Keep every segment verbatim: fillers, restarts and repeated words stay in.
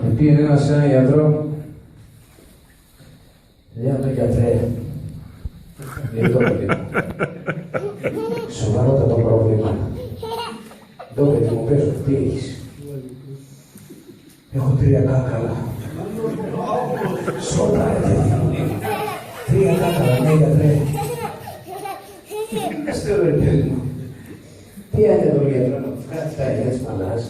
Επήεν ένας σ' έναν γιατρόν, λέει ατον: «Γιατρέ, έχω πρόβλημα. Σοβαρότατο πρόβλημα. Ντο, παιδί μου, πες μου, τι έχεις?» «Έχω τρία κάκαλα». «Σοβαρά, ρε παιδί μου; Τρία κάκαλα?» «Ναι, γιατρέ». «Ας το, ρε παιδί μου. Τί άν έτον ο γιατρόν να μου βγάλει τα ελιά, μαλάς;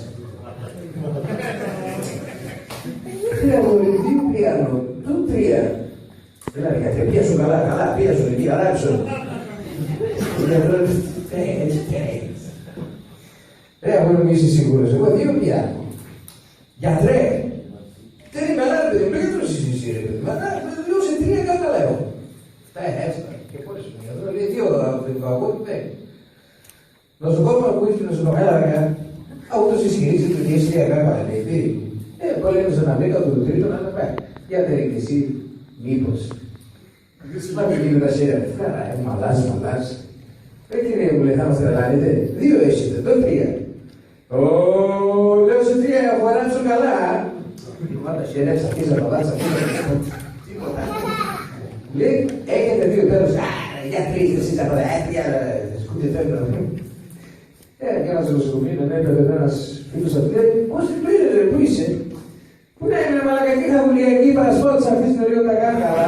Τρία, μωρέ, δύο πια άν έτον, ντο τρία; Έλα, ρε γιατρέ, ποίαν σου καλά, καλά, ποίαν σου, εκεί, αράξον». «Ε, έτσι, ε, ρε, εγώ, είμαι, είσαι σίγουρος; Εγώ δύο πια άν έτον». «Γιατρέ, τέρεν καλά, ρε παιδί, με γιατρός είσαι εσύ, ρε παιδί; Μα, να, λέω σε, τρία κάκαλα έχω». «Ε, έτσι, και πόσες είναι?» «Δύο, α, α, α, ε, νοσοκόμα που ήρθε, νοσοκόμα, έλα, ρε, α, ούτως ισχυρίζεται ότι έχει τρία κάκαλα», λέει, «τι; Ε, εγώ, λέει, είμαι σε έναν μήκα, το τρίτο να είναι πέρα. Γιατρέ, και εσύ, μήπως?» «Μα τι γίνεται, σε, καλά, ε, μαλάς, μαλάς. Ε, τι είναι, μου λέει, θα μας τρελάνετε; Δύο έχετε, ντο τρία?» «Ω, λέω σε, τρία έχω, αράξον καλά». Μάτα χέρια, ξαφνίζα, μαλάς, ξαφνίζα. Τίποτα. Λέει: «Έχετε δύο, τέλος. Α, γιατροί είστε εσείς, τα παιδιά, ε, τρία, ε, σκούτε, φεύγουν». «Ε, για να στο νοσοκομείο, ναι, έπρεπε ένας φίλος», λέει. «Πώς, πού είναι, ρε, πού είσαι?» «Πού να είμαι, μαλάκα, εκεί θα δουλεύει, εκεί θα σφόντισα, αφήστε λίγο τα κάκαλα».